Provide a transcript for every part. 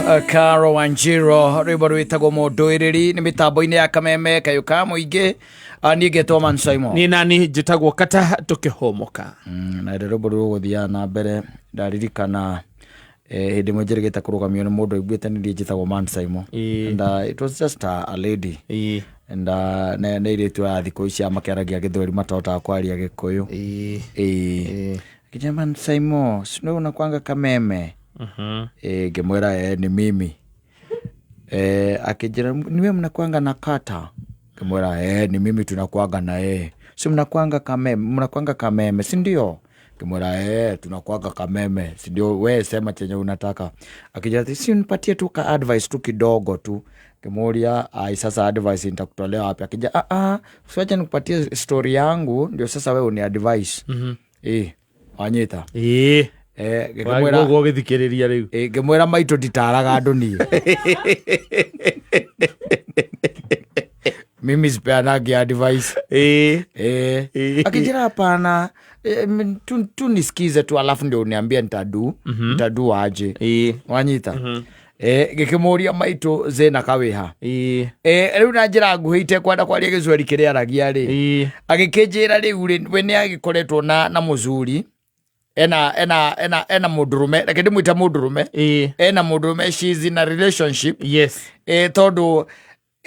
Caro Wanjiro rwĩmbo rwĩtagwo mũndũĩrĩri nĩ mĩtambo-inĩ ya kameme kayũ ka mũingĩ. Ah, niĩ ngetwo Man Simon. Niĩ nani njĩtagwo Kata tũkĩhũmũka. Na rĩrĩa rwĩmbo rũgũthiaga na mbere ndaririkana hĩndĩ ĩmwe njĩrĩgĩte kũrũgamio nĩ mũndũ aiguĩte nĩ niĩ njĩtagwo Man Simon. And it was just a lady. And nĩ airĩtu aya thikũ ici aya makĩaragia gĩthweri matahotaga kwaria gĩkũyũ. Ĩĩ. Akĩnjĩra Man Simon, si wewe unakuanga kameme? Ĩĩ, ngĩmwĩra ni mimi. Akĩnjĩra niwe mnakuanga na Kata? Ngĩmwĩra ni mimi tunakuanga na yeye. Si mnakuanga kameme, mnakuanga kameme, si ndio? Ngĩmwĩra tunakuanga kameme, si ndio? We sema chenye unataka. Akija ati si unipatie tu ka advice tu kidogo tu. Ngĩmũria ai, sasa advice nitakutolea wapi? Akija ah ah, siwache nikupatie story yangu ndio sasa wewe uni advice. Wanyita. Ngĩmwĩra Koguo ũgĩthikĩrĩria rĩu. Ngĩmwĩra maitũ nditaraga andũ niĩ. Mimi sipeanagi advice. Akijira hapana, tu nisikize tu alafu ndio uniambie nitadu, nitadu aje. Wanyita. Ngĩkĩmũria maitũ Zena Kawiha. Rĩu na njĩra nguhĩ itekwenda kwaria gĩcweri kĩrĩa aragia rĩ. Agĩkĩnjĩra rĩu rĩ, we nĩ agĩkoretwo na mũcuri. Ena mũndũrũme, reke ndĩmwĩte mũndũrũme. Ena mũndũrũme, she is in a relationship. Tondũ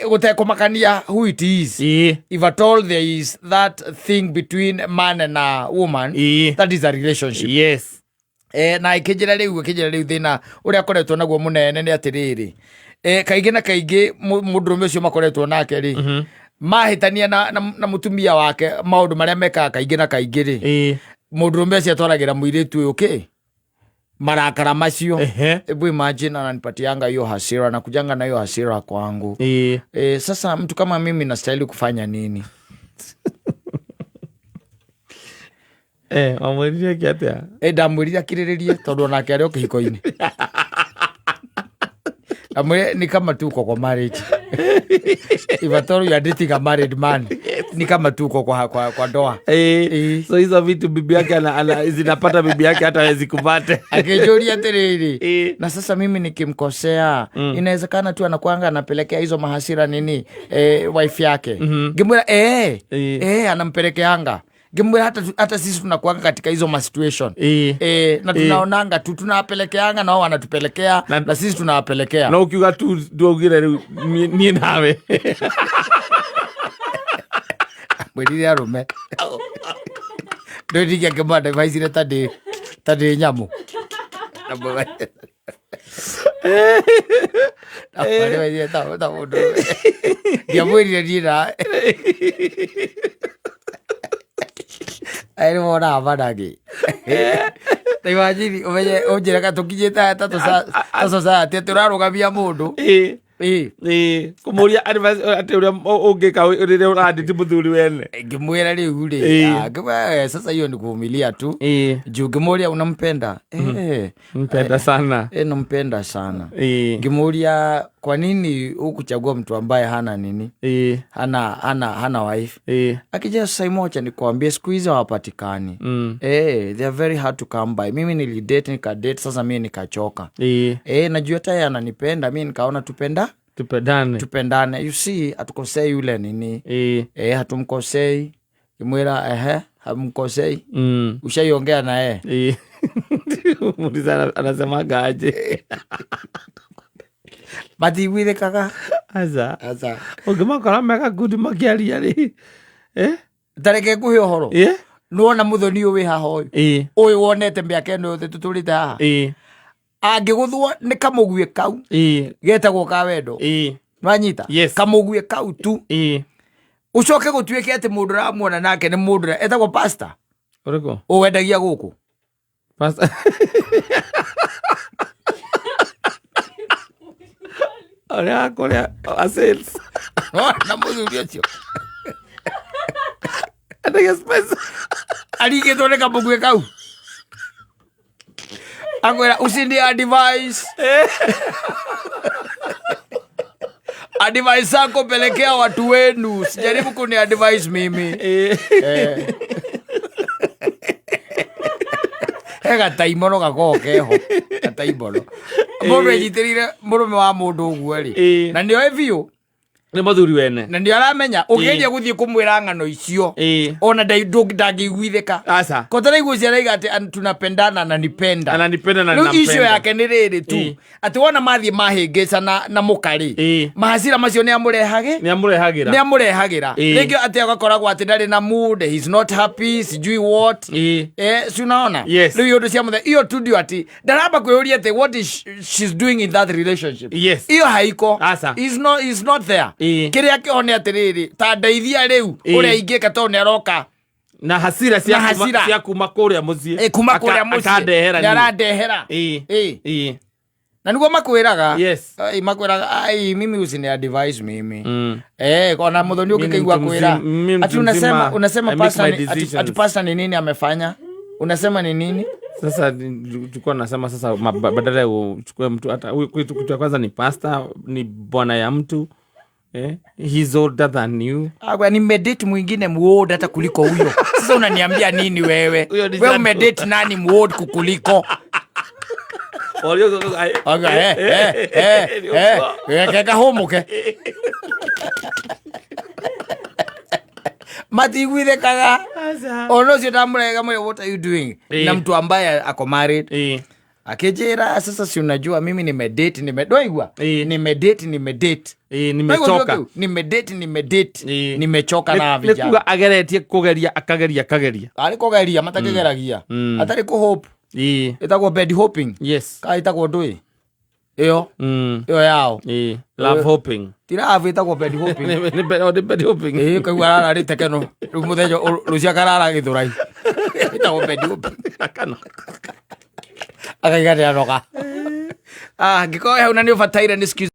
gũtekũmakania who it is. If at all there is that thing between man and a woman, that is a relationship. Na ĩkĩnjĩra rĩu, ĩkĩnjĩra rĩu thĩna ũrĩa akoretwo naguo mũnene nĩ atĩrĩrĩ. Kaingĩ na kaingĩ mũndũrũme ũcio makoretwo nake rĩ, mahĩtania na mũtumia wake maũndũ marĩa mekaga kaingĩ na kaingĩ rĩ, mũndũrũme ũcio atwaragĩra mũirĩtu ũyũ kĩ? Marakara macio. Hebu imagine ananipatianga hiyo hasira, anakujanga na hiyo hasira kwangu. Sasa mtu kama mimi nastahili kufanya nini? Wamwĩrire kĩ atĩa? Ndamwĩrire akirĩrĩrie tondũ onake arĩ o kĩhiko-inĩ. Ndamwĩrire ni kama tu uko kwa marriage. If at all you are dating a married man, ni kama tu uko kwa ndoa. So hizo vitu bibi yake zinapata bibi yake hata hawezi kupata. Akijuri atĩrĩrĩ. Na sasa mimi nikimkosea, inawezekana tu anakuanga anapelekea hizo mahasira nini, wife yake. Ngimwira, anampelekeanga. Ngimwira hata sisi tunakuanga katika hizo ma situation. Na tunaonanga tu, tunawapelekeanga na wao wanatupelekea, na sisi tunawapelekea. Na ukiuga tu tuaugire rĩu, niĩ nawe. Mwĩrire arũme. Ndũrĩria ngĩmwenda ndĩmaicire ta ndĩ nyamũ. Ndĩmaicire ta mũndũ. Ndiamwĩrire niĩ na. Aĩ nĩ wonaga managĩ. Ta imagine, ũmenye, ũnjĩre ka tũkinyĩte aya ta society, atĩ ũrarũgamia mũndũ. Kũmũria advice, atĩ ũrĩa ũngĩka rĩrĩa ũrandĩti mũthuri wene. Ngĩmwĩra rĩu rĩ, ngĩmwĩra, sasa hiyo ni kuvumilia tu. Juu ngĩmũria unampenda? Mpenda sana. Nampenda sana. Ngĩmũria kwa nini hukuchagua mtu ambaye hana nini? Hana wife. Akija sasa moja nikwambie siku hizi hawapatikani. They are very hard to come by. Mimi nilidate, nikadate, sasa mimi nikachoka. Najua hata yeye ananipenda, mimi nikaona Tupendane. Tupendane. You see, hatukosei yule nini. Hatumkosei. Kimwira, hamkosei. Ushaiongea na yeye? Muuliza anasemaga aje? Matiiguithĩkaga. Aca. Aca. Ũngĩmakora mega ngundi makĩaria rĩ. Ta reke ngũhe ũhoro. Nĩwona mũthoni ũyũ wĩ haha ũyũ? Ũyũ wonete mĩaka ĩno yothe tũtũrĩte haha? Angĩgũthwo nĩ kamũguĩ kau. Getagwo ka wendo. Nĩwanyita? Kamũguĩ kau tu. Ũcoke gũtuĩke atĩ mũndũ ũramuona nake nĩ mũndũ ũrĩa etagwo pastor. Ũrĩkũ? Ũwendagia gũkũ. Pastor. Ũrĩa kũrĩa a sales. Na mũthuri ũcio. Endagia space. Arigĩtwo nĩ kamũguĩ kau. Akwĩra ucindi advice. Advice zako pelekea watu wenu. Sijaribu kuni advice mimi. He gataimono gakoragwo keho. Gataimono. Mũndũ enyitĩrĩire mũrũme wa mũndũ ũguo rĩ, na nĩoĩ biũ Nĩ mũthuri wene. Na nĩ aramenya ũgeria gũthiĩ kũmwĩra ng'ano icio, ona ndangĩiguithĩka. Aca. Kotaraiguo ciaraiga atĩ tunapendana, ananipenda. Ananipenda na Rĩu issue ninampenda. yake nĩ rĩrĩ tu, atĩ wona mathiĩ mahĩngĩca na mũkarĩ, mahacira macio nĩ amũrehage. Nĩ amũrehagĩra. Nĩ amũrehagĩra. Rĩngĩ atĩ agakoragwo atĩ ndarĩ na mood, he's not happy, sijui what. Si unaona? Yes. Rĩu ũndũ cia mũthenya iyo tu ndio atĩ ndaramba kwĩyũria atĩ what is she's doing in that relationship. Iyo haiko. Aca. Is not there. Kĩrĩa kĩho nĩ atĩrĩrĩ, ta ndeithia rĩu ũrĩa ingĩka, tondũ nĩ aroka na hasira Na cia kuma, hasira. cia kuma kũrĩa mũciĩ. Kuma kũrĩa mũciĩ Akandehera nĩ niĩ. arandehera. Na niguo makwĩraga. Ai, makwĩraga, ai, mimi usini advise mimi. Ona muthoni Mimi ni ũngĩkaigua mtu kwĩra mimi mtu ati unasema mzima. Unasema I make pastor my ni, ati decisions. pastor ni nini amefanya, unasema ni nini? Sasa tulikuwa nasema sasa badala ya uchukue mtu hata huyu, kitu ya kwanza ni pastor, ni bwana ya mtu, he's older than you. Agwa nimedate mwingine muold hata kuliko huyo. Sasa unaniambia nini wewe? Huyo ni Wewe umedate nani muold kukuliko? Aga, kehumuke matiguithĩkaga ona ũcio ndamũrega mwĩre, "What are you doing na mtu ambaye ako married?" Akĩnjĩra, "Sasa si unajua mimi nimedate, nime nimedate, nimedate." Nimechoka. Nimedate, nimedate, nimechoka na Nĩ vijana. kuga ageretie kũgeria, akageria, akageria. Arĩ kũgeria matakĩgeragia, atarĩ kũhope. Ĩtagwo bed hopping. Ka ĩtagwo ndũĩ ĩyo ĩyo yao. Love hopping. Ti love, ĩtagwo bed hopping. Nĩ bed hopping. Ĩĩ, kaigua arararĩte keno rĩu mũthenya rũciũ akarara gĩthũrai, ĩtagwo bed hopping. Kana. Akaiga nĩanoga. Ah, angĩkorwo hau na nĩ ũbataire nĩ excuse.